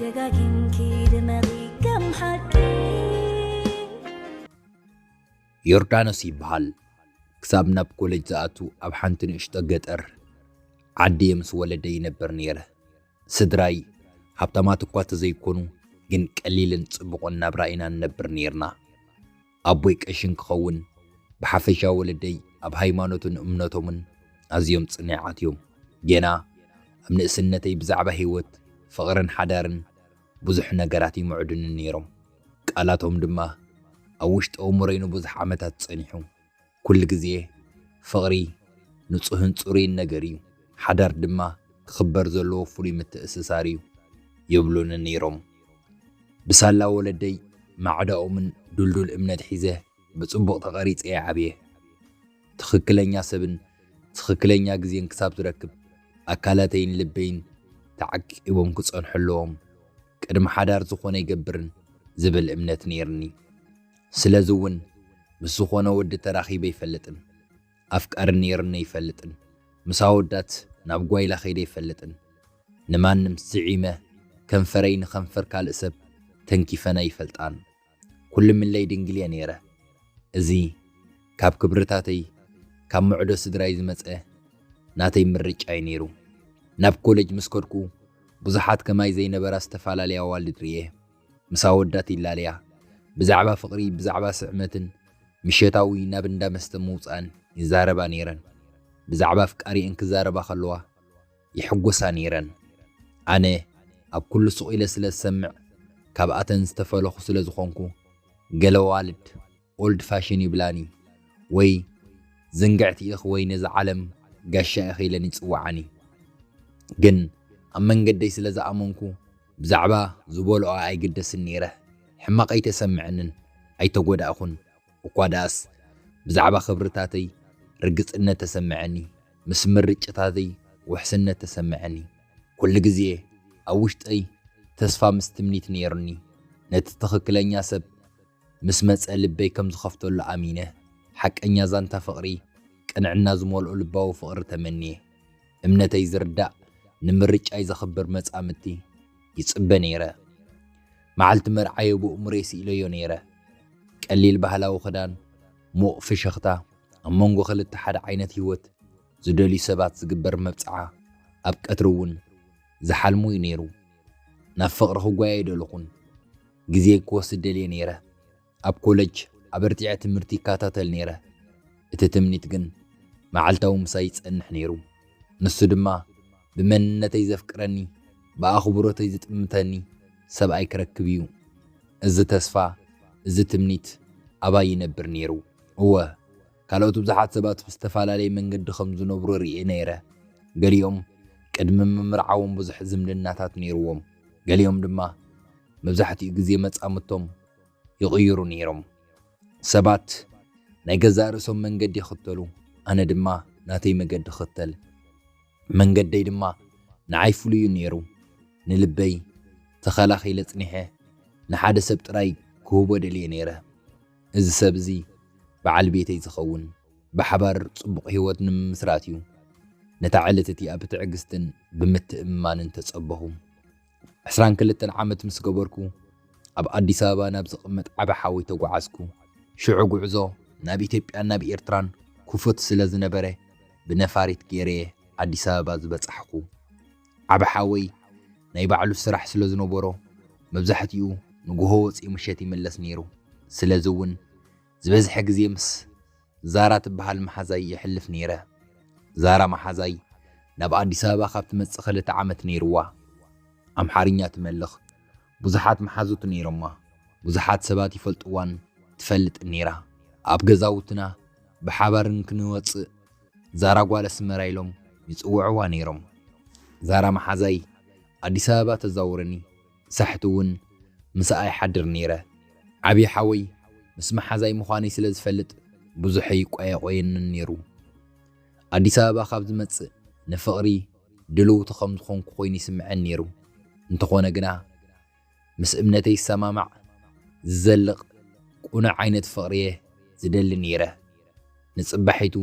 ደጋጊምኪ ድመቒ ከም ሓቂ። ዮርዳኖስ ይበሃል። ክሳብ ናብ ኮለጅ ዝኣቱ ኣብ ሓንቲ ንእሽቶ ገጠር ዓዲ ምስ ወለደይ ይነብር ነይረ። ስድራይ ሃብታማት እኳ ተዘይኮኑ፣ ግን ቀሊልን ጽቡቕን ናብራ ኢና ንነብር ነይርና። ኣቦይ ቀሺ እንክኸውን፣ ብሓፈሻ ወለደይ ኣብ ሃይማኖትን እምነቶምን ኣዝዮም ጽኒዓት እዮም። ጌና ኣብ ንእስነተይ ብዛዕባ ህይወት፣ ፍቕርን ሓዳርን ብዙሕ ነገራት ይምዕዱኒ ነይሮም። ቃላቶም ድማ ኣብ ውሽጢ ኣእምሮይ ንብዙሕ ዓመታት ጸኒሑ። ኩሉ ግዜ፣ "ፍቕሪ ንጹህን ጽሩይን ነገር እዩ፣ ሓዳር ድማ ክኽበር ዘለዎ ፍሉይ ምትእስሳር እዩ" ይብሉኒ ነይሮም። ብሳላ ወለደይ ማዕዳኦምን ድልዱል እምነት ሒዘ፣ ብጽቡቕ ተቐሪጸ እየ ዓብየ። ትኽክለኛ ሰብን ትኽክለኛ ግዜን ክሳብ ዝረክብ፣ ኣካላተይን ልበይን ተዓቂቦም ክጸንሑ ኣለዎም። ቅድሚ ሓዳር ዝኾነ ኣይገብርን ዝብል እምነት ነይርኒ። ስለዚ እውን ምስ ዝኾነ ወዲ ተራኺበ ኣይፈልጥን። ኣፍቃሪ ነይርኒ ኣይፈልጥን። ምስ ኣወዳት ናብ ጓይላ ከይደ ኣይፈልጥን። ንማንም ስዒመ ከንፈረይ ንኸንፈር ካልእ ሰብ ተንኪፈን ኣይፈልጣን። ኩሉ ምለይ ድንግል እየ ነይረ። እዚ ካብ ክብርታተይ፣ ካብ ምዕዶ ስድራይ ዝመጸ ናተይ ምርጫ እዩ ነይሩ። ናብ ኮለጅ ምስ ከድኩ፣ ብዙሓት ከማይ ዘይነበራ ዝተፈላለያ ኣዋልድ ርእየ። ምስ ኣወዳት ይላለያ። ብዛዕባ ፍቕሪ፣ ብዛዕባ ስዕመትን ምሸታዊ ናብ እንዳ መስተ ምውጻእን ይዛረባ ነይረን። ብዛዕባ ኣፍቃሪኤን ክዛረባ ከለዋ ይሕጎሳ ነይረን። ኣነ ኣብ ኩሉ ስቕ ኢለ ስለ ዝሰምዕ፣ ካብኣተን ዝተፈለኹ ስለ ዝኾንኩ፣ ገለ ኣዋልድ ኦልድ ፋሽን ይብላኒ፣ ወይ ዝንግዕቲ ኢኺ ወይ ነዛ ዓለም ጋሻ ኢኺ ኢለን ይጽውዓኒ። ግን ኣብ መንገደይ ስለ ዝኣመንኩ፣ ብዛዕባ ዝበልኦ ኣይግደስን ነይረ። ሕማቕ ኣይተሰምዐንን፣ ኣይተጎዳእኹን። እኳ ደኣስ ብዛዕባ ክብርታተይ ርግጽነት ተሰምዐኒ፣ ምስ ምርጫታተይ ውሕስነት ተሰምዐኒ። ኩሉ ግዜ ኣብ ውሽጠይ ተስፋ ምስ ትምኒት ነይሩኒ። ነቲ ትኽክለኛ ሰብ ምስ መጸ ልበይ ከም ዝኸፍተሉ ኣሚነ፣ ሓቀኛ ዛንታ ፍቕሪ፣ ቅንዕና ዝመልኦ ልባዊ ፍቕሪ ተመንየ። እምነተይ ዝርዳእ፣ ንምርጫይ ዘኽብር መጻምድቲ ይጽበ ነይረ። መዓልቲ መርዓየ ብእምሮይ ስኢለዮ ነይረ። ቀሊል ባህላዊ ክዳን፣ ሙቕ ፍሽኽታ፣ ኣብ መንጎ ክልተ ሓደ ዓይነት ህይወት ዝደልዩ ሰባት ዝግበር መብጽዓ፣ ኣብ ቀትሪ እውን ዝሓልሞ እዩ ነይሩ። ናብ ፍቕሪ ክጓየ ኣይደለኹን። ግዜ ክወስድ ደልየ ነይረ። ኣብ ኮለጅ ኣበርቲዐ ትምህርቲ ይከታተል ነይረ። እቲ ትምኒት ግን መዓልታዊ ምሳይ ይጸንሕ ነይሩ። ንሱ ድማ ብመንነተይ ዘፍቅረኒ፣ ብኣኽብሮተይ ዝጥምተኒ ሰብኣይ ክረክብ እዩ። እዚ ተስፋ፣ እዚ ትምኒት ኣባይ ይነብር ነይሩ። እወ፣ ካልኦት ብዙሓት ሰባት ብዝተፈላለየ መንገዲ ከም ዝነብሩ ርእየ ነይረ። ገሊኦም ቅድሚ ምምርዓዎም ብዙሕ ዝምድናታት ነይርዎም። ገሊኦም ድማ መብዛሕትኡ ግዜ መጻምድቶም ይቕይሩ ነይሮም። ሰባት ናይ ገዛእ ርእሶም መንገዲ ይኽተሉ፣ ኣነ ድማ ናተይ መገዲ እኽተል። መንገደይ ድማ ንዓይ ፍሉይ እዩ ነይሩ። ንልበይ ተኸላኺለ ጽኒሐ፣ ንሓደ ሰብ ጥራይ ክህቦ ደልየ ነይረ። እዚ ሰብ እዚ በዓል ቤተይ ዝኸውን፣ ብሓባር ጽቡቕ ህይወት ንምምስራት እዩ። ነታ ዕለት እቲኣ ብትዕግስትን ብምትእምማንን ተጸበኹ። ዕስራን ክልተን ዓመት ምስ ገበርኩ፣ ኣብ ኣዲስ ኣበባ ናብ ዝቕመጥ ዓቢ ሓወይ ተጓዓዝኩ። ሽዑ ጉዕዞ ናብ ኢትዮጵያን ናብ ኤርትራን ክፉት ስለ ዝነበረ፣ ብነፋሪት ገይረ ኣዲስ ኣበባ ዝበጻሕኩ። ዓቢ ሓወይ ናይ ባዕሉ ስራሕ ስለ ዝነበሮ፣ መብዛሕትኡ ንግሆ ወጺኡ ምሸት ይምለስ ነይሩ። ስለዚ እውን ዝበዝሐ ግዜ ምስ ዛራ ትበሃል መሓዛይ የሕልፍ ነይረ። ዛራ መሓዛይ ናብ ኣዲስ ኣበባ ካብ ትመጽእ ክልተ ዓመት ነይርዋ። ኣምሓርኛ ትመልኽ። ብዙሓት መሓዙት ነይሮማ። ብዙሓት ሰባት ይፈልጥዋን ትፈልጥን ነይራ። ኣብ ገዛውትና ብሓባር እንክንወጽእ ዛራ ጓል ኣስመራ ኢሎም ይጽውዕዋ ነይሮም። ዛራ መሓዛይ ኣዲስ ኣበባ ተዛውረኒ፣ ሳሕቲ እውን ምስኣ ይሓድር ነይረ። ዓብዪ ሓወይ ምስ መሓዛይ ምዃነይ ስለ ዝፈልጥ ብዙሕ ኣይቆየቆየንን ነይሩ። ኣዲስ ኣበባ ካብ ዝመጽእ ንፍቕሪ ድልውቲ ከም ዝኾንኩ ኮይኑ ይስምዐኒ ነይሩ። እንተኾነ ግና ምስ እምነተይ ይሰማማዕ ዝዘልቕ ቅኑዕ ዓይነት ፍቕሪየ ዝደሊ ነይረ። ንጽባሒቱ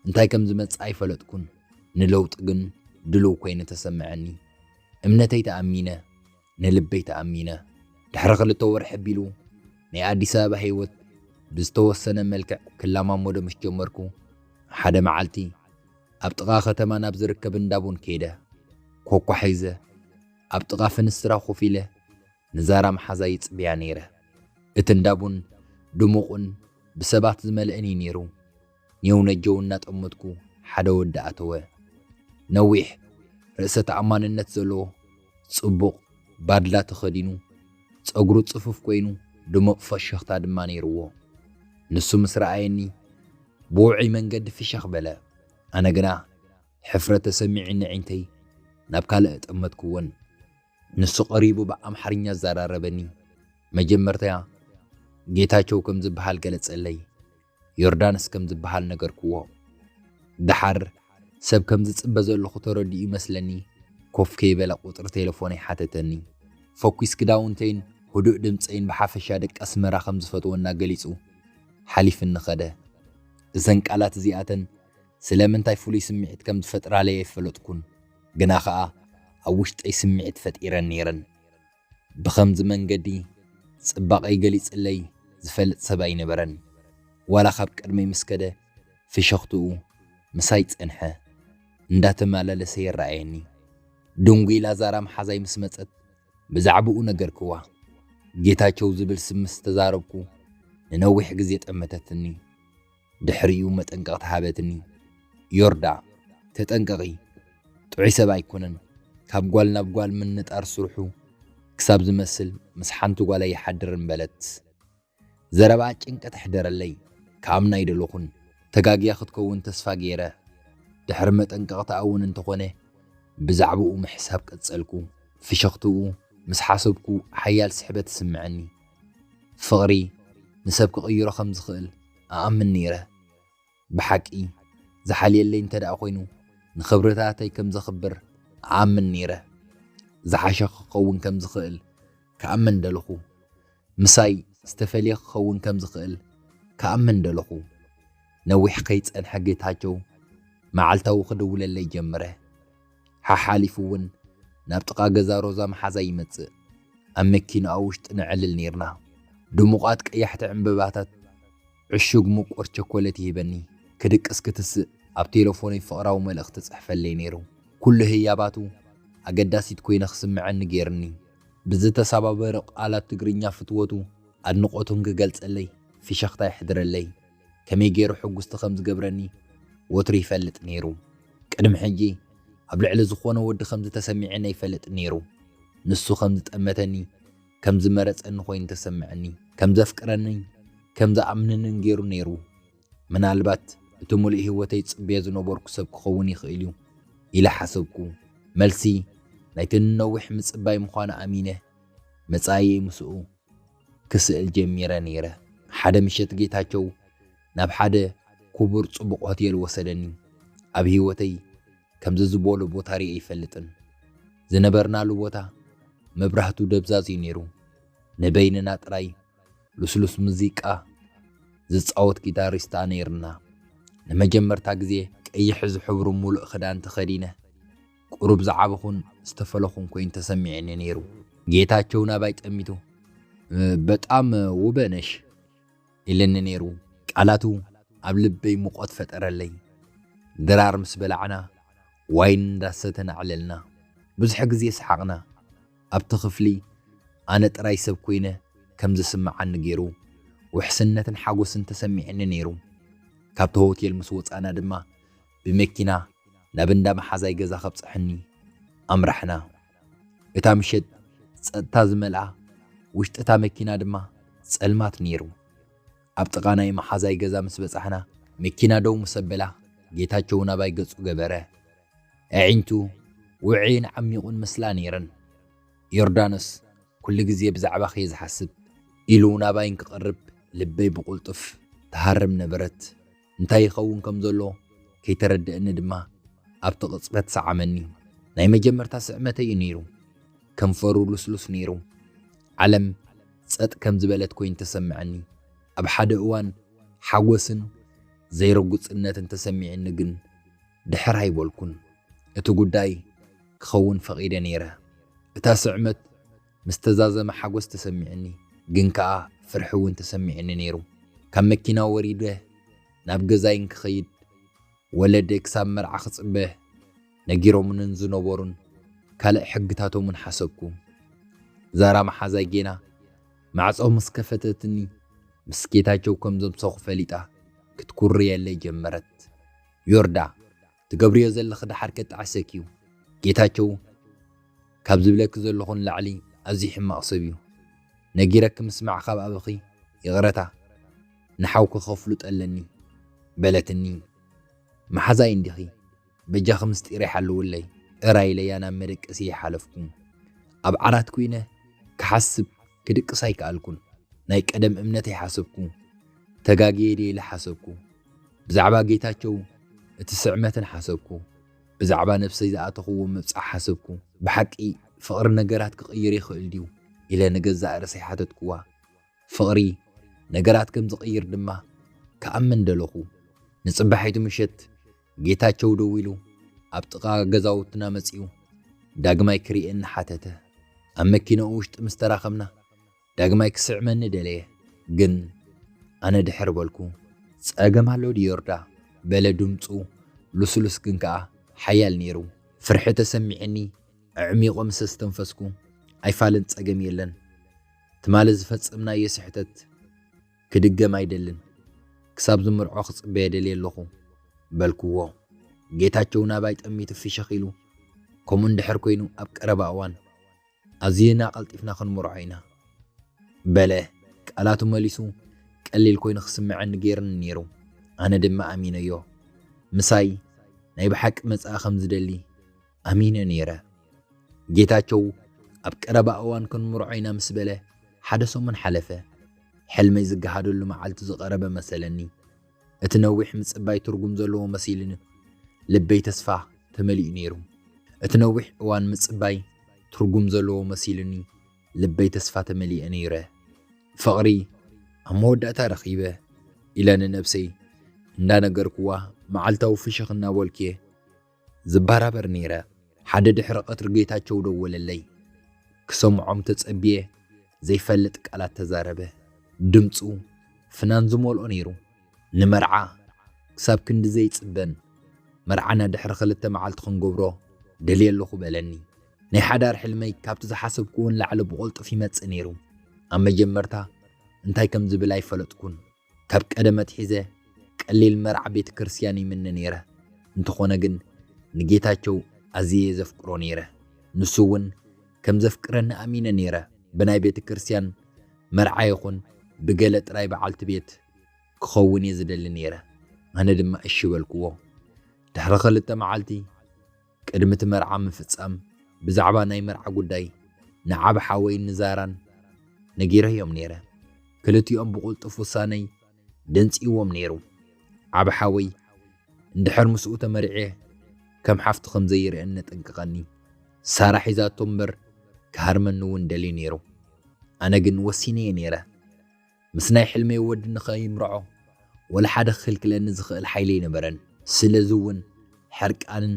እንታይ ከም ዝመጽእ ኣይፈለጥኩን። ንለውጢ ግን ድሉው ኮይኑ ተሰምዐኒ። እምነተይ ተኣሚነ። ንልበይ ተኣሚነ። ድሕሪ ክልተ ወርሒ ኣቢሉ ናይ ኣዲስ ኣበባ ህይወት ብዝተወሰነ መልክዕ ክለማመዶ ምስ ጀመርኩ፣ ሓደ መዓልቲ ኣብ ጥቓ ከተማ ናብ ዝርከብ እንዳ ቡን ከይደ። ኮኳ ሒዘ ኣብ ጥቓ ፍንስትራ ኮፍ ኢለ ንዛራ መሓዛይ ይጽበያ ነይረ። እቲ እንዳ ቡን ድሙቕን ብሰባት ዝመልአን እዩ ነይሩ። ኔው ነጀው እናጠመትኩ ሓደ ወዲ ኣተወ። ነዊሕ፣ ርእሰ ተኣማንነት ዘለዎ፣ ጽቡቕ ባድላ ተኸዲኑ፣ ጸጉሩ ጽፉፍ ኮይኑ፣ ድሙቕ ፈሸኽታ ድማ ነይርዎ። ንሱ ምስ ረኣየኒ፣ ብውዑይ መንገዲ ፍሸኽ በለ። ኣነ ግና ሕፍረት ተሰሚዑኒ ኣዒንተይ ናብ ካልእ ጠመትኩወን። ንሱ ቀሪቡ ብኣምሓርኛ ኣዘራረበኒ። መጀመርታ ጌታቸው ከም ዝበሃል ገለጸለይ። ዮርዳኖስ ከም ዝበሃል ነገርክዎ። ደሓር ሰብ ከም ዝጽበ ዘለኹ ተረዲኡ ይመስለኒ፣ ኮፍ ከይበለ ቁጽሪ ቴሌፎነይ ሓተተኒ። ፈኲስ ክዳውንተይን ህዱእ ድምጸይን ብሓፈሻ ደቂ ኣስመራ ከም ዝፈትወና ገሊጹ ሓሊፍኒ ኸደ። እዘን ቃላት እዚኣተን ስለምንታይ ፍሉይ ስምዒት ከም ዝፈጥራለይ ኣይፈለጥኩን፣ ግና ኸኣ ኣብ ውሽጠይ ስምዒት ፈጢረን ነይረን። ብኸምዚ መንገዲ ጽባቐይ ገሊጽለይ ዝፈልጥ ሰብ ኣይነበረን። ዋላ ካብ ቅድመይ ምስ ከደ፣ ፍሸኽትኡ ምሳይ ጸንሐ፣ እንዳተመላለሰ ይረኣየኒ። ድንጉይ ላዛራ መሓዛይ ምስ መጸት፣ ብዛዕባኡ ነገርክዋ። ጌታቸው ዝብል ስም ምስ ተዛረብኩ፣ ንነዊሕ ግዜ ጠመተትኒ። ድሕሪኡ መጠንቀቕታ ሃበትኒ። ዮርዳ፣ ተጠንቀቒ፣ ጥዑይ ሰብ ኣይኮነን። ካብ ጓል ናብ ጓል ምንጣር ስርሑ ክሳብ ዝመስል ምስ ሓንቲ ጓል ኣይሓድርን በለት። ዘረባኣ ጭንቀት ኣሕደረለይ። ክኣምና ኣይደለኹን። ተጋግያ ክትከውን ተስፋ ገይረ። ድሕሪ መጠንቀቕታኣ እውን እንተኾነ ብዛዕባኡ ምሕሳብ ቀጸልኩ። ፍሽኽትኡ ምስ ሓሰብኩ ሓያል ስሕበት ይስምዐኒ። ፍቕሪ ንሰብ ክቕይሮ ከም ዝኽእል እኣምን ነይረ። ብሓቂ ዝሓልየለይ እንተ ደኣ ኮይኑ ንኽብርታተይ ከም ዘኽብር እኣምን ነይረ። ዝሓሸ ክኸውን ከም ዝኽእል ክኣምን ደለኹ። ምሳይ ዝተፈልየ ክኸውን ከም ዝኽእል ክኣምን ደለኹ። ነዊሕ ከይጸንሐ ጌታቸው መዓልታዊ ክድውለለይ ጀመረ። ሓሓሊፉ እውን ናብ ጥቓ ገዛ ሮዛ መሓዛ ይመጽእ። ኣብ መኪናኣ ውሽጢ ነዕልል ነይርና። ድሙቓት ቀያሕቲ ዕምበባታት ዕሹግ ምቁር ቸኮሌት ይህበኒ። ክድቅስ ክትስእ ኣብ ቴሌፎነይ ፍቕራዊ መልእኽቲ ጽሕፈለይ ነይሩ። ኩሉ ህያባቱ ኣገዳሲት ኮይነ ክስምዐኒ ገይርኒ። ብዝተሰባበረ ቃላት ትግርኛ ፍትወቱ ኣድንቖቱን ክገልጸለይ ፍሽኽታ የሕድረለይ። ከመይ ገይሩ ሕጉስቲ ከም ዝገብረኒ ወትሩ ይፈልጥ ነይሩ። ቅድሚ ሕጂ ኣብ ልዕሊ ዝኾነ ወዲ ከም ዝተሰሚዐኒ ኣይፈልጥ ነይሩ። ንሱ ከም ዝጠመተኒ፣ ከም ዝመረጸኒ ኮይኑ ተሰምዐኒ። ከም ዘፍቅረኒ፣ ከም ዝኣምነንን ገይሩ ነይሩ። ምናልባት እቲ ሙሉእ ህይወተይ ጽበዮ ዝነበርኩ ሰብ ክኸውን ይኽእል እዩ ኢለ ሓሰብኩ። መልሲ ናይቲ ንነዊሕ ምጽባይ ምዃኑ ኣሚነ፣ መጻኢየይ ምስኡ ክስእል ጀሚረ ነይረ። ሓደ ምሸት ጌታቸው ናብ ሓደ ክቡር ጽቡቕ ሆቴል ወሰደኒ። ኣብ ህይወተይ ከምዚ ዝበሎ ቦታ ሪኤ ኣይፈልጥን። ዝነበርናሉ ቦታ መብራህቱ ደብዛዝ እዩ ነይሩ። ንበይንና ጥራይ ልስሉስ ሙዚቃ ዝጻወት ጊታሪስት ኣነ ነይርና። ንመጀመርታ ግዜ ቀይሕ ዝሕብሩ ሙሉእ ክዳን ተኸዲነ፣ ቁሩብ ዝዓበኹን ዝተፈለኹን ኮይኑ ተሰሚዑኒ ነይሩ። ጌታቸው ናባይ ጠሚቱ፣ "በጣም ውበ ነሽ" ኢለኒ ነይሩ። ቃላቱ ኣብ ልበይ ሙቐት ፈጠረለይ። ድራር ምስ በላዕና፣ ዋይን እንዳሰተና ኣዕለልና። ብዙሕ ግዜ ሰሓቕና። ኣብቲ ክፍሊ ኣነ ጥራይ ሰብ ኮይነ ከም ዝስምዓኒ ገይሩ፣ ውሕስነትን ሓጎስን ተሰሚዕኒ ነይሩ። ካብቲ ሆቴል ምስ ወጻና ድማ ብመኪና ናብ እንዳ መሓዛይ ገዛ ከብጽሐኒ ኣምራሕና። እታ ምሸት ጸጥታ ዝመልኣ፣ ውሽጢ እታ መኪና ድማ ጸልማት ነይሩ። ኣብ ጥቓ ናይ መሓዛይ ገዛ ምስ በጻሕና፣ መኪና ደው ምስ ኣበላ፣ ጌታቸው ናባይ ገጹ ገበረ። ኣዒንቱ ውዑይን ዓሚቑን መስላ ነይረን። "ዮርዳኖስ፣ ኩሉ ግዜ ብዛዕባኺ እየ ዝሓስብ" ኢሉ ናባይ እንክቐርብ፣ ልበይ ብቕልጡፍ ትሃርም ነበረት። እንታይ ይኸውን ከም ዘሎ ከይተረድአኒ ድማ ኣብቲ ቅጽበት ሰዓመኒ። ናይ መጀመርታ ስዕመተይ እዩ ነይሩ። ከንፈሩ ልስሉስ ነይሩ። ዓለም ጸጥ ከም ዝበለት ኮይኑ ተሰምዐኒ። ኣብ ሓደ እዋን ሓጎስን ዘይርጉጽነትን ተሰሚዕኒ፣ ግን ድሕር ኣይበልኩን። እቲ ጉዳይ ክኸውን ፈቒደ ነይረ። እታ ስዕመት ምስ ተዛዘመ ሓጎስ ተሰሚዕኒ፣ ግን ከኣ ፍርሒ እውን ተሰሚዕኒ ነይሩ። ካብ መኪና ወሪደ ናብ ገዛይ እንክኸይድ፣ ወለደይ ክሳብ መርዓ ክጽበ ነጊሮምንን ዝነበሩን ካልእ ሕግታቶምን ሓሰብኩ። ዛራ መሓዛይ ጌና ማዕጾ ምስ ከፈተትኒ፣ ምስ ጌታቸው ከም ዘምሰኹ ፈሊጣ ክትኩርየለይ ጀመረት። "ዮርዳ፣ ትገብርዮ ዘለኺ ደሓር ከጣዕሰኪ እዩ። ጌታቸው ካብ ዝብለኪ ዘለኹ ንላዕሊ ኣዝዩ ሕማቕ ሰብ እዩ። ነጊረኪ ምስማዕ ካብ ኣበኺ ይቕረታ፣ ንሓውኪ ከፍልጦ ኣለኒ" በለትኒ። "መሓዛይ እንዲኺ፣ በጃኺ ምስጢረይ ሓልውለይ" ጥራይ ኢለያ ናብ መደቀሲ ይሓለፍኩ። ኣብ ዓራት ኩይነ ክሓስብ ክድቅስ ኣይከኣልኩን። ናይ ቀደም እምነተይ ሓሰብኩ። ተጋግየ ድየ ኢለ ሓሰብኩ። ብዛዕባ ጌታቸው እቲ ስዕመትን ሓሰብኩ። ብዛዕባ ነብሰይ ዝኣተኽዎ ምብጻሕ ሓሰብኩ። ብሓቂ ፍቕሪ ነገራት ክቕይር ይኽእል ድዩ? ኢለ ንገዛእ ርእሰይ ሓተትክዋ። ፍቕሪ ነገራት ከም ዝቕይር ድማ ክኣምን ደለኹ። ንጽባሒቱ ምሸት ጌታቸው ደዊሉ ኣብ ጥቓ ገዛውትና መጺኡ ዳግማይ ክርእየኒ ሓተተ። ኣብ መኪናኡ ውሽጢ ምስ ተራኸብና ዳግማይ ክስዕመኒ ደለየ። ግን ኣነ ድሕር በልኩ። "ጸገም ኣሎ ድዩ ዮርዳ?" በለ ድምጹ ልስሉስ ግን ከኣ ሓያል ነይሩ። ፍርሒ ተሰሚዕኒ ኣዕሚቖ ምስ ኣስተንፈስኩ፣ "ኣይፋልን ጸገም የለን። ትማሊ ዝፈጸምናዮ ስሕተት ክድገም ኣይደልን። ክሳብ ዝምርዖ ክጽበዮ ደልየ ኣለኹ" በልክዎ። ጌታቸው ናባይ ጠሚቱ ፍሽኽ ኢሉ፣ "ከምኡ እንድሕር ኮይኑ ኣብ ቀረባ እዋን ኣዚና ቀልጢፍና ክንምርዖ ኢና" በለ። ቃላቱ መሊሱ ቀሊል ኮይኑ ክስምዐኒ ገይሩኒ ነይሩ። ኣነ ድማ ኣሚነዮ። ምሳይ ናይ ብሓቂ መጻኢ ከም ዝደሊ ኣሚነ ነይረ። ጌታቸው ኣብ ቀረባ እዋን ክንምርዖ ኢና ምስ በለ ሓደ ሰሙን ሓለፈ። ሕልመይ ዝገሃደሉ መዓልቲ ዝቐረበ መሰለኒ። እቲ ነዊሕ ምጽባይ ትርጉም ዘለዎ መሲሉኒ ልበይ ተስፋ ተመሊኡ ነይሩ። እቲ ነዊሕ እዋን ምጽባይ ትርጉም ዘለዎ መሲሉኒ ልበይ ተስፋ ተመሊኡ ነይረ። "ፍቕሪ ኣብ መወዳእታ ረኺበ" ኢለ ንነብሰይ እንዳነገርክዋ መዓልታዊ ፍሽኽ እናበልኩ'የ ዝባራበር ነይረ። ሓደ ድሕሪ ቀትሪ ጌታቸው ደወለለይ። ክሰምዖም ተጸብየ ዘይፈልጥ ቃላት ተዛረበ። ድምጹ ፍናን ዝመልኦ ነይሩ። "ንመርዓ ክሳብ ክንዲ ዘይጽበን መርዓና ድሕሪ ክልተ መዓልቲ ክንገብሮ ደልየ ኣለኹ" በለኒ። ናይ ሓዳር ሕልመይ ካብቲ ዝሓሰብክዎ ንላዕሊ ብቕልጡፍ ይመጽእ ነይሩ። ኣብ መጀመርታ እንታይ ከም ዝብል ኣይፈለጥኩን። ካብ ቀደም ኣትሒዘ ቀሊል መርዓ ቤተ ክርስቲያን ይምነ ነይረ። እንተኾነ ግን ንጌታቸው ኣዝየ ዘፍቅሮ ነይረ። ንሱ እውን ከም ዘፍቅረኒ ኣሚነ ነይረ። ብናይ ቤተ ክርስቲያን መርዓ ይኹን ብገለ ጥራይ በዓልቲ ቤት ክኸውን እየ ዝደሊ ነይረ። ኣነ ድማ እሺ በልክዎ። ድሕሪ ክልተ መዓልቲ ቅድሚ እቲ መርዓ ምፍጻም ብዛዕባ ናይ መርዓ ጉዳይ ንዓቢ ሓወይን ንዛራን ነጊረዮም ነይረ። ክልቲኦም ብቕልጡፍ ውሳነይ ደንጽይዎም ነይሩ። ዓቢ ሓወይ እንድሕር ምስኡ ተመርዕየ ከም ሓፍቱ ከም ዘይርእየኒ የጠንቅቐኒ። ሳራ ሒዛቶ እምበር ክሃርመኒ እውን ደልዩ ነይሩ። ኣነ ግን ወሲነ እየ ነይረ። ምስ ናይ ሕልመይ ወዲ ንኸይምርዖ ወላ ሓደ ክኽልክለኒ ዝኽእል ሓይሊ ኣይነበረን። ስለዚ እውን ሕርቃንን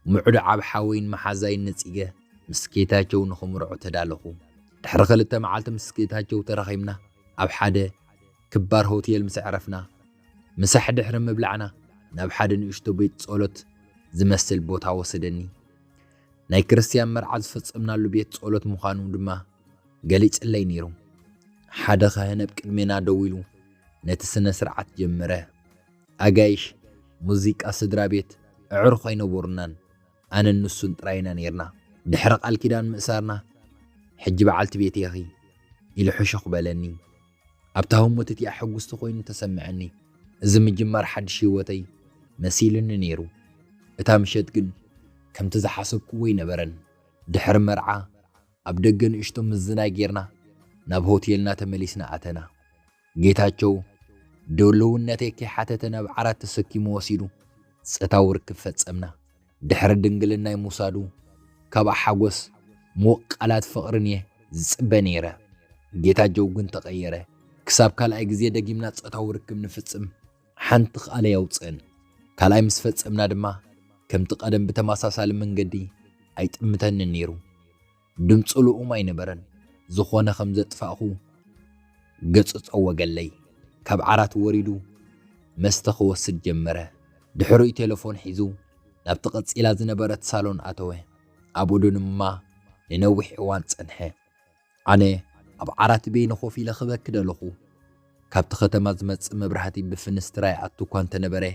ምዕዶ ዓቢ ሓወይን መሓዛይን ነጺገ ምስ ጌታቸው ንኽምርዖ ተዳለኹ። ድሕሪ ክልተ መዓልቲ ምስ ጌታቸው ተራኺብና ኣብ ሓደ ክባር ሆቴል ምስ ኣዕረፍና፣ ምሳሕ ድሕሪ ምብላዕና ናብ ሓደ ንእሽቶ ቤት ጸሎት ዝመስል ቦታ ወሰደኒ። ናይ ክርስትያን መርዓ ዝፈጸምናሉ ቤት ጸሎት ምዃኑ ድማ ገሊጽለይ ነይሩ። ሓደ ካህን ኣብ ቅድሜና ደው ኢሉ ነቲ ስነ ስርዓት ጀመረ። ኣጋይሽ፣ ሙዚቃ ስድራ ቤት ኣዕሩኽ ኣይነበሩናን፣ ኣነን ንሱን ጥራይ ኢና ነይርና። ድሕሪ ቃል ኪዳን ምእሳርና፣ "ሕጂ በዓልቲ ቤት ኢኺ" ኢሉ ሕሹኽ በለኒ። ኣብታ ህሞት እቲኣ ሕጉስቲ ኮይኑ ተሰምዐኒ። እዚ ምጅማር ሓድሽ ህይወተይ መሲሉኒ ነይሩ። እታ ምሸት ግን ከምቲ ዝሓሰብክዎ ኣይነበረን። ድሕሪ መርዓ ኣብ ደገ ንእሽቶ ምዝናይ ጌርና ናብ ሆቴልና ተመሊስና ኣተና። ጌታቸው ድልውነተይ ከይሓተተ ናብ ዓራት ተሰኪሙ ወሲዱ ጾታዊ ርክብ ፈጸምና። ድሕሪ ድንግልናይ ምውሳዱ ካብ ሓጎስ ምዉቕ ቃላት ፍቕርን እየ ዝጽበ ነይረ። ጌታቸው ግን ተቐየረ። ክሳብ ካልኣይ ግዜ ደጊምና ጾታዊ ርክብ ንፍጽም ሓንቲ ቃል ኣየውጽእን። ካልኣይ ምስ ፈጸምና ድማ ከምቲ ቀደም ብተመሳሳሊ መንገዲ ኣይጥምተንን ነይሩ። ድምጹ ልኡም ኣይነበረን። ዝኾነ ከም ዘጥፋእኹ ገጹ ጸወገለይ። ካብ ዓራት ወሪዱ መስተ ክወስድ ጀመረ። ድሕሪኡ ቴሌፎን ሒዙ ናብቲ ቀጺላ ዝነበረት ሳሎን ኣተወ። ኣብኡ ድማ ንነዊሕ እዋን ጸንሐ። ኣነ ኣብ ዓራት በይነ ኮፍ ኢለ ክበኪ ደለኹ። ካብቲ ከተማ ዝመጽእ መብራህቲ ብፍንስትራ ይኣቱ እኳ እንተነበረ፣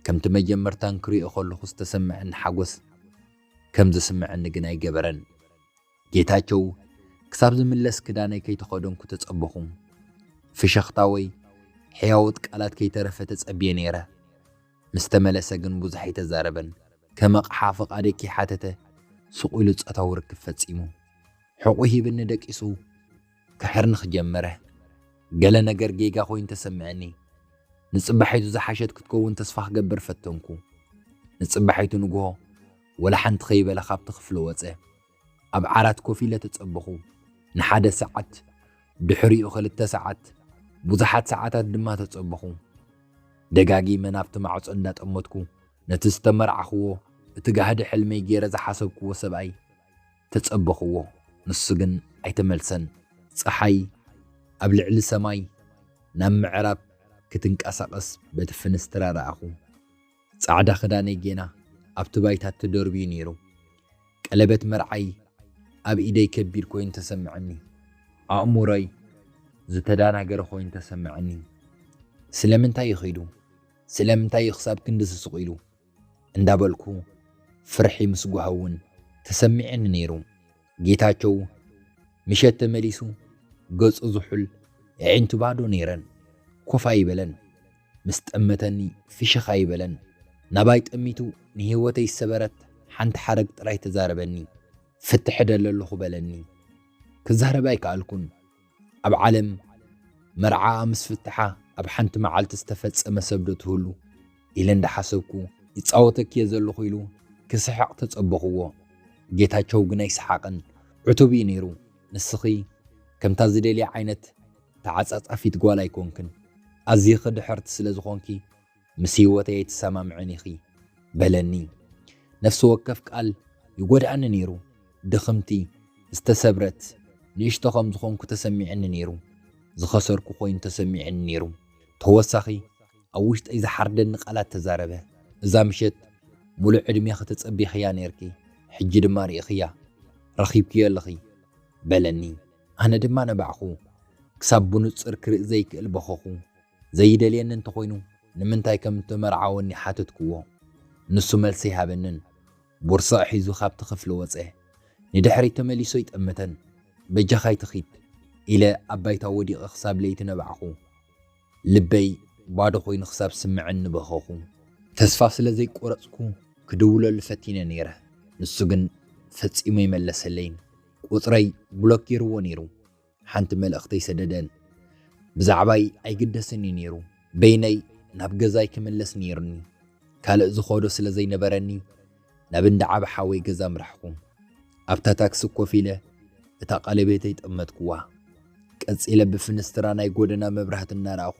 ከምቲ መጀመርታ እንክሪኦ ከለኹ ዝተሰምዐኒ ሓጎስ ከም ዝስምዐኒ ግን ኣይገበረን። ጌታቸው ክሳብ ዝምለስ ክዳነይ ከይተኸደንኩ ተጸበኹ። ፍሸኽታ ወይ ሕያዎት ቃላት ከይተረፈ ተጸብየ ነይረ። ምስ ተመለሰ ግን ብዙሕ ኣይተዛረበን። ከም ኣቕሓ ፍቓደይ ከይሓተተ ሱቕ ኢሉ ጾታዊ ርክብ ፈጺሙ። ሕቑ ሂብኒ ደቂሱ ከሕርንኽ ጀመረ። ገለ ነገር ጌጋ ኮይኑ ተሰምዐኒ። ንጽባሒቱ ዝሓሸት ክትከውን ተስፋ ክገብር ፈተንኩ። ንጽባሒቱ ንግሆ ወላ ሓንቲ ከይበለ ካብቲ ክፍሊ ወጸ። ኣብ ዓራት ኮፍ ኢለ ተጸበኹ። ንሓደ ሰዓት፣ ድሕሪኡ ክልተ ሰዓት፣ ብዙሓት ሰዓታት ድማ ተጸበኹ። ደጋጊመ ናብቲ ማዕጾ እንዳጠመትኩ ነቲ ዝተመርዓኽዎ፣ እቲ ጋህዲ ሕልመይ ገይረ ዝሓሰብክዎ ሰብኣይ ተጸበኽዎ። ንሱ ግን ኣይተመልሰን። ጸሓይ ኣብ ልዕሊ ሰማይ ናብ ምዕራብ ክትንቀሳቐስ በቲ ፍንስትራ ረኣኹ። ጻዕዳ ክዳነይ ጌና ኣብቲ ባይታ ተደርብዩ ነይሩ። ቀለበት መርዓይ ኣብ ኢደይ ከቢድ ኮይኑ ተሰምዐኒ። ኣእምሮይ ዝተዳናገረ ኮይኑ ተሰምዐኒ። ስለምንታይ እዩ ኸይዱ? ስለምንታይ እዩ ክሳብ ክንድዚ ስቕ ኢሉ? እንዳበልኩ ፍርሒ ምስጓህ እውን ተሰሚዐኒ ነይሩ። ጌታቸው ምሸት ተመሊሱ ገጹ ዝሑል፣ ኣዒንቱ ባዶ ነይረን። ኮፍ ኣይበለን። ምስ ጠመተኒ ፍሽኽ ኣይበለን። ናባይ ጠሚቱ ንህይወተይ ዝሰበረት ሓንቲ ሓረግ ጥራይ ተዛረበኒ። ፍትሕ እደሊ ኣለኹ በለኒ። ክዛረብ ኣይከኣልኩን። ኣብ ዓለም መርዓኣ ምስ ፍትሓ ኣብ ሓንቲ መዓልቲ ዝተፈጸመ ሰብ ዶ ትህሉ ኢለ እንዳሓሰብኩ፣ ይጻወተኪ እየ ዘለኹ ኢሉ ክስሕቕ ተጸበኽዎ። ጌታቸው ግን ኣይሰሓቐን። ዕቱብ እዩ ነይሩ። ንስኺ ከምታ ዝደልያ ዓይነት ተዓጻጻፊት ጓል ኣይኮንክን። ኣዚኺ ድሕርቲ ስለ ዝኾንኪ ምስ ህይወተይ ኣይትሰማምዕን ኢኺ በለኒ። ነፍሲ ወከፍ ቃል ይጎድኣኒ ነይሩ። ድኽምቲ፣ ዝተሰብረት፣ ንእሽቶ ከም ዝኾንኩ ተሰሚዕኒ ነይሩ። ዝኸሰርኩ ኮይኑ ተሰሚዕኒ ነይሩ። ተወሳኺ ኣብ ውሽጠይ ዝሓርደኒ ቃላት ተዛረበ። እዛ ምሸት ሙሉእ ዕድሜኺ ተጸቢኽያ ነይርኪ፣ ሕጂ ድማ ርኢኽያ፣ ረኺብክዮ ኣለኺ በለኒ። ኣነ ድማ ነባዕኹ። ክሳብ ብንጹር ክርኢ ዘይክእል በኸኹ። ዘይደልየኒ እንተኾይኑ ንምንታይ ከም እተመርዓወኒ ሓተትክዎ። ንሱ መልሲ ኣይሃበንን። ቦርሳኡ ሒዙ ካብቲ ክፍሊ ወጸ። ንድሕሪት ተመሊሱ ኣይጠመተን። በጃኻ ኣይትኺድ ኢለ ኣብ ባይታ ወዲቐ ክሳብ ለይቲ ነባዕኹ። ልበይ ባዶ ኮይኑ ክሳብ ዝስምዐኒ በኸኹ። ተስፋ ስለ ዘይቆረጽኩ ክድውለሉ ፈቲነ ነይረ። ንሱ ግን ፈጺሙ ኣይመለሰለይን። ቁጽረይ ብሎክ ገይርዎ ነይሩ። ሓንቲ መልእኽቲ ኣይሰደደን። ብዛዕባይ ኣይግደስን እዩ ነይሩ። በይነይ ናብ ገዛይ ክምለስ ነይሩኒ። ካልእ ዝኸዶ ስለ ዘይነበረኒ ናብ እንዳ ዓቢ ሓወይ ገዛ ኣምራሕኹ። ኣብታ ታክሲ ኮፍ ኢለ እታ ቀለቤተይ ጠመትኩዋ። ቀጺለ ብፍንስትራ ናይ ጎደና መብራህቲ እናረኣኹ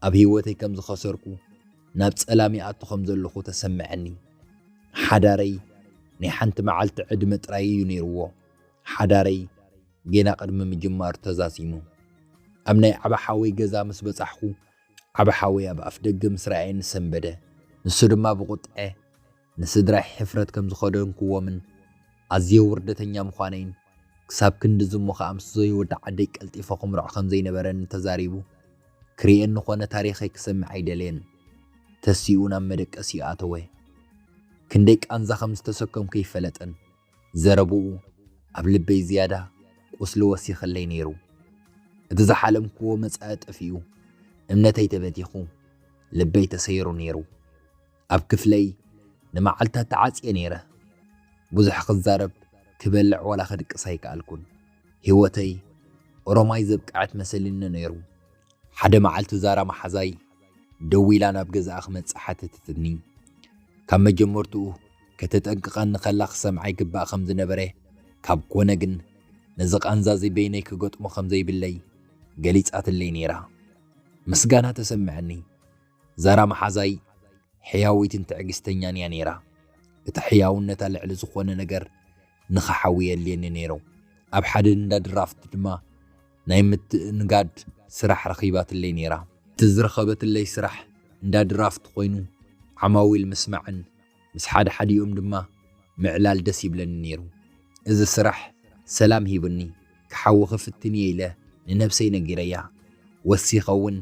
ኣብ ህይወተይ ከም ዝኸሰርኩ፣ ናብ ጸላም ይኣቱ ከም ዘለኹ ተሰምዐኒ። ሓዳረይ ናይ ሓንቲ መዓልቲ ዕድመ ጥራይ እዩ ነይርዎ። ሓዳረይ ጌና ቅድሚ ምጅማሩ ተዛዚሙ። ኣብ ናይ ዓቢ ሓወይ ገዛ ምስ በጻሕኩ፣ ዓቢ ሓወይ ኣብ ኣፍ ደገ ምስ ረኣየኒ ሰንበደ። ንሱ ድማ ብቑጥዐ ንስድራይ ሕፍረት ከም ዝኸደንክዎምን ኣዝየ ውርደተኛ ምዃነይን ክሳብ ክንድዚ እሞ ከኣ ምስ ዘይወዲ ዓደይ ቀልጢፈ ክምርዖ ከም ዘይነበረኒ ተዛሪቡ ክርእየኒ ኮነ ታሪኸይ ክሰምዕ ኣይደለየን። ተሲኡ ናብ መደቀሲኡ ኣተወ። ክንደይ ቃንዛ ከም ዝተሰከምኩ ኣይፈለጠን። ዘረብኡ ኣብ ልበይ ዝያዳ ቁስሊ ወሲኸለይ ነይሩ። እቲ ዝሓለምክዎ መጻኢ ጠፊኡ፣ እምነተይ ተበቲኹ፣ ልበይ ተሰይሩ ነይሩ። ኣብ ክፍለይ ንመዓልታት ተዓጽየ ነይረ። ብዙሕ ክዛረብ፣ ክበልዕ ዋላ ክድቅስ ኣይከኣልኩን። ህይወተይ ኦሮማይ ዘብቅዐት መሰሊኒ ነይሩ። ሓደ መዓልቲ ዛራ መሓዛይ ደዊላ ናብ ገዛኣ ክመጽእ ሓተተትኒ። ካብ መጀመርትኡ ከተጠንቅቐኒ ከላ ክሰምዓ ይግባእ ከም ዝነበረ፣ ካብ ኮነ ግን ነዚ ቃንዛዚ በይነይ ክገጥሞ ከም ዘይብለይ ገሊጻትለይ ነይራ። ምስጋና ተሰምዐኒ። ዛራ መሓዛይ ሕያዊትን ትዕግስተኛን እያ ነይራ። እቲ ሕያውነታ ልዕሊ ዝኾነ ነገር ንኽሓዊ የድልየኒ ነይሩ። ኣብ ሓደ እንዳ ድራፍት ድማ ናይ ምትእንጋድ ስራሕ ረኺባትለይ ነይራ። እቲ ዝረኸበትለይ ስራሕ እንዳ ድራፍት ኮይኑ፣ ዓማዊል ምስማዕን ምስ ሓደ ሓዲኦም ድማ ምዕላል ደስ ይብለኒ ነይሩ። እዚ ስራሕ ሰላም ሂብኒ፣ ክሓዊ ክፍትን እየ ኢለ ንነብሰይ ነጊረያ። ወሲኸ እውን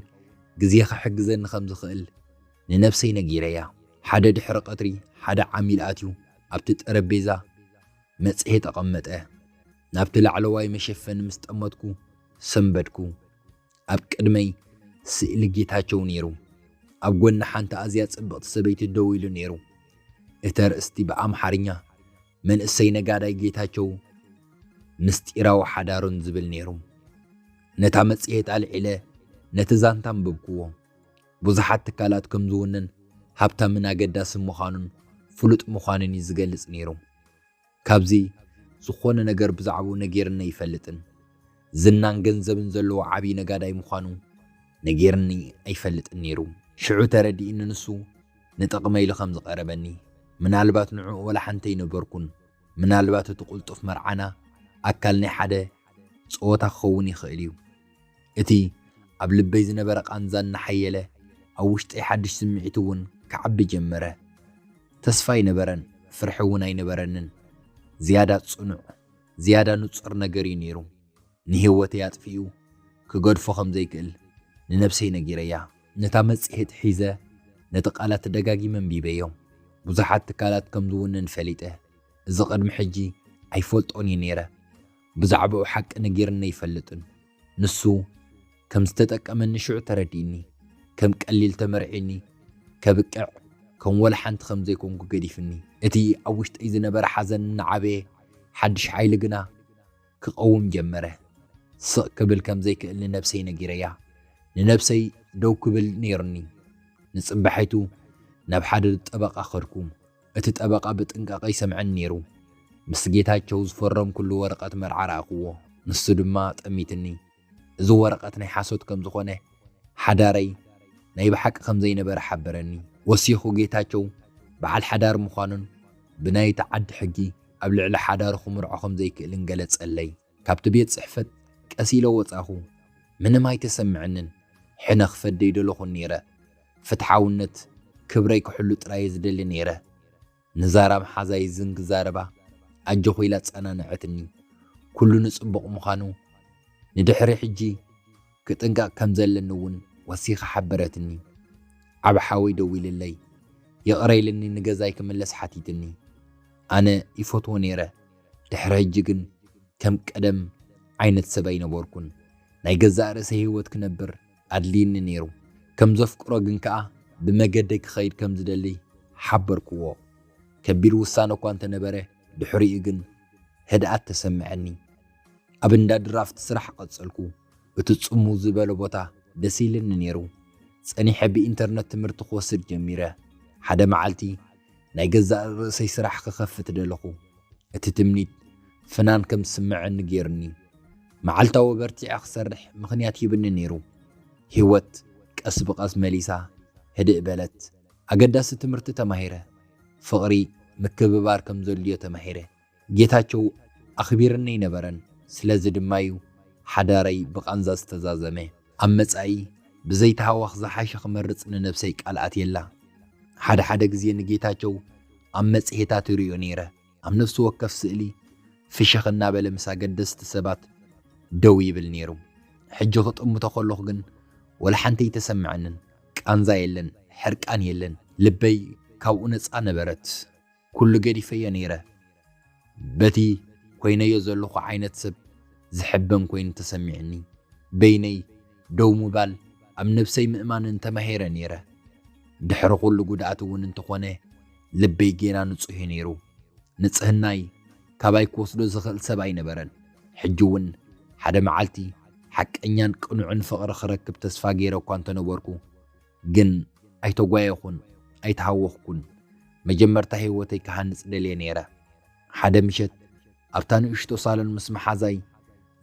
ግዜ ክሕግዘኒ ከም ዝኽእል ንነብሰይ ነጊረያ። ሓደ ድሕሪ ቀትሪ ሓደ ዓሚል ኣትዩ ኣብቲ ጠረጴዛ መጽሔት ኣቐመጠ። ናብቲ ላዕለዋይ መሸፈኒ ምስ ጠመትኩ ሰንበድኩ። ኣብ ቅድመይ ስእሊ ጌታቸው ነይሩ። ኣብ ጎኒ ሓንቲ ኣዝያ ጽብቕቲ ሰበይቲ ደው ኢሉ ነይሩ። እቲ ኣርእስቲ ብኣምሓርኛ መንእሰይ ነጋዳይ ጌታቸው ምስጢራዊ ሓዳሩን ዝብል ነይሩ። ነታ መጽሔት ኣልዒለ ነቲ ዛንታ ኣንበብክዎ። ብዙሓት ትካላት ከም ዝውንን ሃብታምን ኣገዳስን ምዃኑን ፍሉጥ ምዃኑን እዩ ዝገልጽ ነይሩ። ካብዚ ዝኾነ ነገር ብዛዕባኡ ነጊርኒ ኣይፈልጥን። ዝናን ገንዘብን ዘለዎ ዓብዪ ነጋዳይ ምዃኑ ነጊርኒ ኣይፈልጥን ነይሩ። ሽዑ ተረዲእኒ ንሱ ንጥቕመይ ኢሉ ከም ዝቐረበኒ። ምናልባት ንዕኡ ወላ ሓንቲ ኣይነበርኩን። ምናልባት እቲ ቅልጡፍ መርዓና ኣካል ናይ ሓደ ጸወታ ክኸውን ይኽእል እዩ። እቲ ኣብ ልበይ ዝነበረ ቃንዛ እናሓየለ፣ ኣብ ውሽጠይ ሓድሽ ስምዒት እውን ክዓቢ ጀመረ። ተስፋ ኣይነበረን፣ ፍርሒ እውን ኣይነበረንን። ዝያዳ ጽኑዕ፣ ዝያዳ ንጹር ነገር እዩ ነይሩ። ንህይወተይ ኣጥፊኡ ክገድፎ ከም ዘይክእል ንነብሰይ ነጊረያ። ነታ መጽሔት ሒዘ ነቲ ቃላት ደጋጊመ ኣንቢበዮ። ብዙሓት ትካላት ከም ዝውንን ፈሊጠ። እዚ ቅድሚ ሕጂ ኣይፈልጦን እየ ነይረ። ብዛዕባኡ ሓቂ ነጊርኒ ኣይፈልጥን። ንሱ ከም ዝተጠቀመኒ ሽዑ ተረዲእኒ። ከም ቀሊል ተመርዒኒ ከብቅዕ ከም ወላ ሓንቲ ከም ዘይኮንኩ ገዲፍኒ። እቲ ኣብ ውሽጠይ ዝነበረ ሓዘን እናዓበየ ሓድሽ ሓይሊ ግና ክቐውም ጀመረ። ስቕ ክብል ከም ዘይክእል ንነብሰይ ነጊረያ። ንነብሰይ ደው ክብል ነይሩኒ። ንጽባሒቱ ናብ ሓደ ጠበቓ ከድኩ። እቲ ጠበቓ ብጥንቃቐ ይሰምዐኒ ነይሩ። ምስ ጌታቸው ዝፈረምኩሉ ወረቐት መርዓ ረኣኽዎ። ንሱ ድማ ጠሚትኒ። እዚ ወረቐት ናይ ሓሶት ከም ዝኾነ ሓዳረይ ናይ ብሓቂ ከም ዘይነበረ ሓበረኒ። ወሲኹ ጌታቸው በዓል ሓዳር ምዃኑን ብናይቲ ዓዲ ሕጊ ኣብ ልዕሊ ሓዳሩ ክምርዖ ከም ዘይክእልን ገለጸለይ። ካብቲ ቤት ጽሕፈት ቀስ ኢለ ወጻኹ። ምንም ኣይተሰምዐንን። ሕነ ክፈዲ ኣይደለኹን ነይረ። ፍትሓውነት ክብረይ ክሕሉ ጥራይ እየ ዝደሊ ነይረ። ንዛራ መሓዛይ ዝን ክዛረባ ኣጆኹ ኢላ ኣጸናንዐትኒ። ኩሉ ንጽቡቕ ምዃኑ ንድሕሪ ሕጂ ክጥንቀቕ ከም ዘለኒ እውን ወሲኻ ሓበረትኒ። ዓቢ ሓወይ ደዊልለይ፣ ይቕረ ኢልኒ ንገዛይ ክምለስ ሓቲትኒ። ኣነ ይፈትዎ ነይረ። ድሕሪ ሕጂ ግን ከም ቀደም ዓይነት ሰብ ኣይነበርኩን። ናይ ገዛእ ርእሰይ ህይወት ክነብር ኣድልይኒ ነይሩ። ከም ዘፍቅሮ ግን ከኣ ብመገደይ ክኸይድ ከም ዝደሊ ሓበርክዎ። ከቢድ ውሳነ እኳ እንተነበረ፣ ድሕሪኡ ግን ህድኣት ተሰምዐኒ። ኣብ እንዳ ድራፍት ስራሕ ቀጸልኩ። እቲ ጽምው ዝበለ ቦታ ደስ ኢልኒ ነይሩ። ጸኒሐ ብኢንተርነት ትምህርቲ ክወስድ ጀሚረ። ሓደ መዓልቲ ናይ ገዛእ ርእሰይ ስራሕ ክኸፍት ደለኹ። እቲ ትምኒት ፍናን ከም ዝስምዐኒ ገይሩኒ። መዓልታዊ በርቲዐ ክሰርሕ ምኽንያት ሂብኒ ነይሩ። ህይወት ቀስ ብቐስ መሊሳ ህድእ በለት። ኣገዳሲ ትምህርቲ ተማሂረ። ፍቕሪ ምክብባር ከም ዘድልዮ ተማሂረ። ጌታቸው ኣኽቢርኒ ኣይነበረን። ስለዚ ድማ እዩ ሓዳረይ ብቓንዛ ዝተዛዘመ። ኣብ መጻኢ ብዘይተሃዋኽ ዝሓሸ ክመርጽ ንነብሰይ ቃል ኣትየላ። ሓደ ሓደ ግዜ ንጌታቸው ኣብ መጽሔታት ይርእዮ ነይረ። ኣብ ነፍሲ ወከፍ ስእሊ ፍሽኽ እናበለ ምስ ኣገደስቲ ሰባት ደው ይብል ነይሩ። ሕጂ ክጥምቶ ከለኹ ግን ወላ ሓንቲ ኣይተሰምዐንን። ቃንዛ የለን፣ ሕርቃን የለን። ልበይ ካብኡ ነጻ ነበረት። ኩሉ ገዲፈዮ ነይረ። በቲ ኮይነዮ ዘለኹ ዓይነት ሰብ ዝሕበን ኮይኑ ተሰሚዕኒ። በይነይ ደው ምባል ኣብ ነብሰይ ምእማንን ተማሂረ ነይረ። ድሕሪ ኩሉ ጉድኣት እውን እንተኾነ ልበይ ጌና ንጹህ እዩ ነይሩ። ንጽህናይ ካባይ ክወስዶ ዝኽእል ሰብ ኣይነበረን። ሕጂ እውን ሓደ መዓልቲ ሓቀኛን ቅኑዕን ፍቕሪ ክረክብ ተስፋ ገይረ እኳ እንተነበርኩ፣ ግን ኣይተጓየኹን፣ ኣይተሃወኽኩን። መጀመርታ ህይወተይ ክሃንጽ ደልየ ነይረ። ሓደ ምሸት ኣብታ ንእሽቶ ሳሎን ምስ መሓዛይ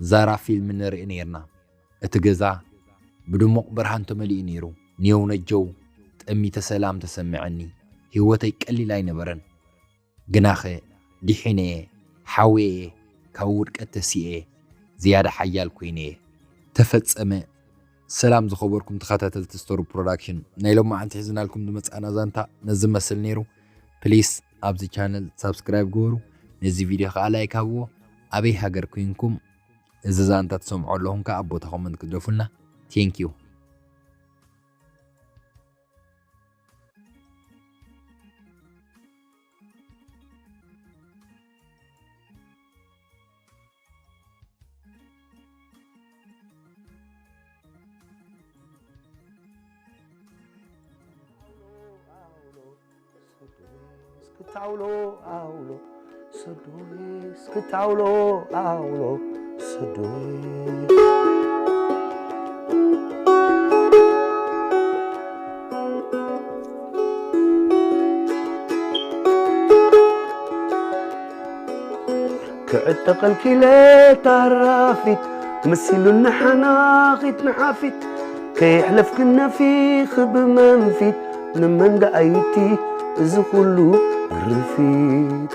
ዛራ ፊልም ንርኢ ነይርና። እቲ ገዛ ብድሙቕ ብርሃን ተመሊኡ ነይሩ። ንየው ነጀው ጠሚተ ሰላም ተሰምዐኒ። ህይወተይ ቀሊል ኣይነበረን። ግናኸ ድሒነየ፣ ሓውየየ፣ ካብ ውድቀት ተሲኤ ዝያዳ ሓያል ኮይነ እየ። ተፈጸመ። ሰላም ዝኸበርኩም ተኸታተልቲ ስቶሪ ፕሮዳክሽን፣ ናይ ሎማዓንቲ ሒዝናልኩም ዝመጻና ዛንታ ነዚ መስል ነይሩ። ፕሊስ ኣብዚ ቻነል ሳብስክራይብ ግበሩ፣ ነዚ ቪድዮ ከኣ ላይክ ሃብዎ። ኣበይ ሃገር ኮይንኩም እዚ ዛንታ ትሰምዑ ኣለኹም ከኣ ኣብ ቦታ ኮመንት ግደፉልና። ቴንክ ዩ። እስክታውሎ ኣውሎ ሰዶይ፣ እስክታውሎ ኣውሎ ሰዶይ። ክዕጠቐልኪ ኢለ ታራፊት፣ መሲሉኒ ሓናኺት ንሓፊት፣ ከየሕለፍክን ነፊኺ ብመንፊት፣ ንመን ደኣይቲ እዚ ኩሉ ግርፊት?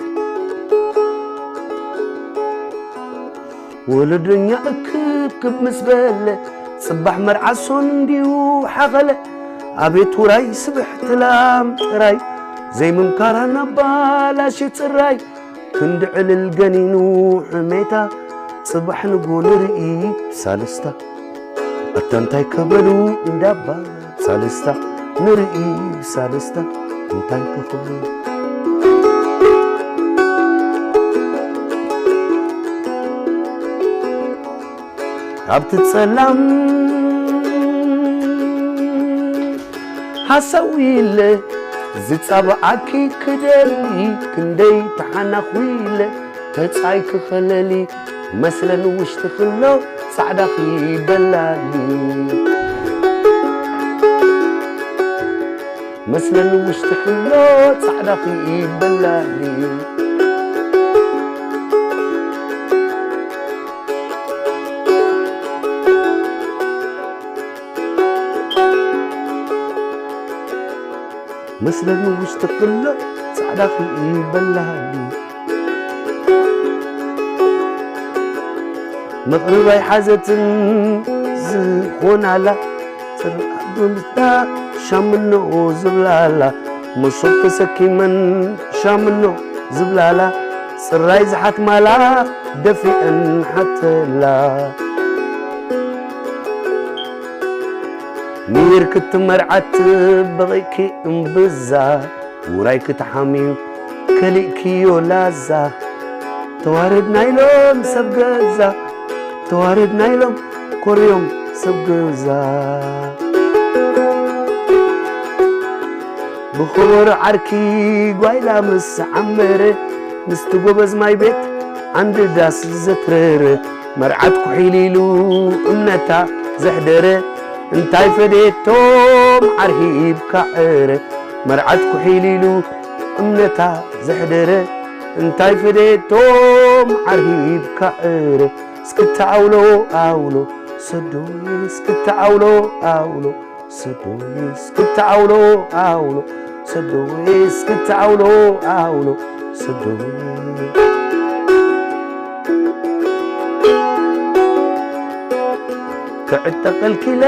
ወለዶኛ እክብክብ ምስ በለ፣ ጽባሕ መርዓ ሶን እንዲዩ ሓኸለ። ኣቤት ውራይ ስብሕቲ ላም ጥራይ፣ ዘይምምካራ ናባላሽ ጽራይ፣ ክንዲ ዕልል ገኒኑ ሕሜታ፣ ጽባሕ ንጎ ንርኢ ብሳልስታ። ኣታ እንታይ ከበሉ እንዳባ ሳልስታ፣ ንርኢ ብሳልስታ እንታይ ክኽብሉ። ኣብቲ ጸላም ሃሳው ኢለ ዝጻብዓኪ ክደሊ፣ ክንደይ ተሓናኹ ኢለ ተጻይ ክኸለሊ፣ መስለን ውሽጢ ክሎ ጻዕዳ ክይበላሊ። መስለን ውሽጢ ክሎ ጻዕዳ ክይበላሊ። መስለን ውሽጢ ክሎ ጻዕዳ ክይበላሊ። መቕርብ ኣይሓዘትን ዝኾናላ፣ ጽርዓት ብምስታ ሻምኖ ዝብላላ፣ መሶብ ተሰኪመን ሻምኖ ዝብላላ፣ ጽራይ ዝሓትማላ ደፊአን ሓተላ። ሚር ክትመርዓት በቒዕኪ እምብዛ፣ ውራይ ክትሓምዩ ከሊእክዮ ላዛ። ተዋረድና ኢሎም ሰብ ገዛ፣ ተዋረድና ኢሎም ኮርዮም ሰብ ገዛ። ብኸበሮ ዓርኪ ጓይላ ምስ ዓመረ፣ ምስቲ ጎበዝ ማይ ቤት ዓንዲ ዳስ ዘትረረ፣ መርዓት ኩሒል ኢሉ እምነታ ዘሕደረ፣ እንታይ ፈደየቶ መዓር ሂብካ ዕረ። መርዓት ኩሒል ኢሉ እምነታ ዘሕደረ፣ እንታይ ፈደየቶ መዓር ሂብካ ዕረ። እስክታ ኣውሎ ኣውሎ ሰዶይ፣ እስክታ ኣውሎ ኣውሎ ሰዶይ፣ እስክታ ኣውሎ ኣውሎ ሰዶይ፣ እስክታ ኣውሎ ኣውሎ ሰዶይ። ክዕጠቐልኪ ኢለ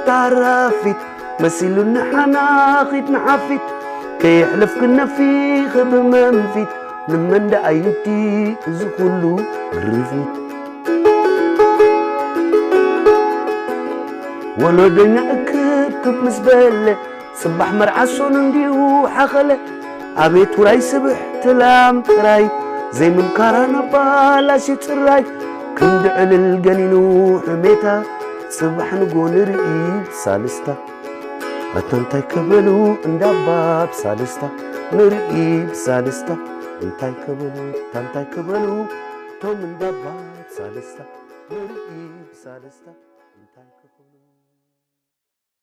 ታራፊት፣ መሲሉኒ ሓናኺት ንሓፊት፣ ከየሕለፍክን ነፊኺ ብመንፊት፣ ንመን ደኣ ዩቲ እዚ ኩሉ ግርፊት? ወለዶኛ እክብክብ ምስ በለ፣ ጽባሕ መርዓ ሶን እንዲሁ ሓኸለ። ኣቤት ውራይ ስብሕቲ ላም ጥራይ፣ ዘይምምካራ ናባላሽ ጽራይ። ክንዲ ዕልል ገኒኑ ሕሜታ፣ ጽባሕ ንጎ ንርኢ ሳልስታ። ኣታ እንታይ ከበሉ እንዳባ ብሳልስታ፣ ንርኢ ብሳልስታ። እንታይ ከበሉ፣ ኣታ እንታይ ከበሉ፣ ቶም እንዳባ ብሳልስታ፣ ንርኢ ብሳልስታ። እንታይ ከበሉ።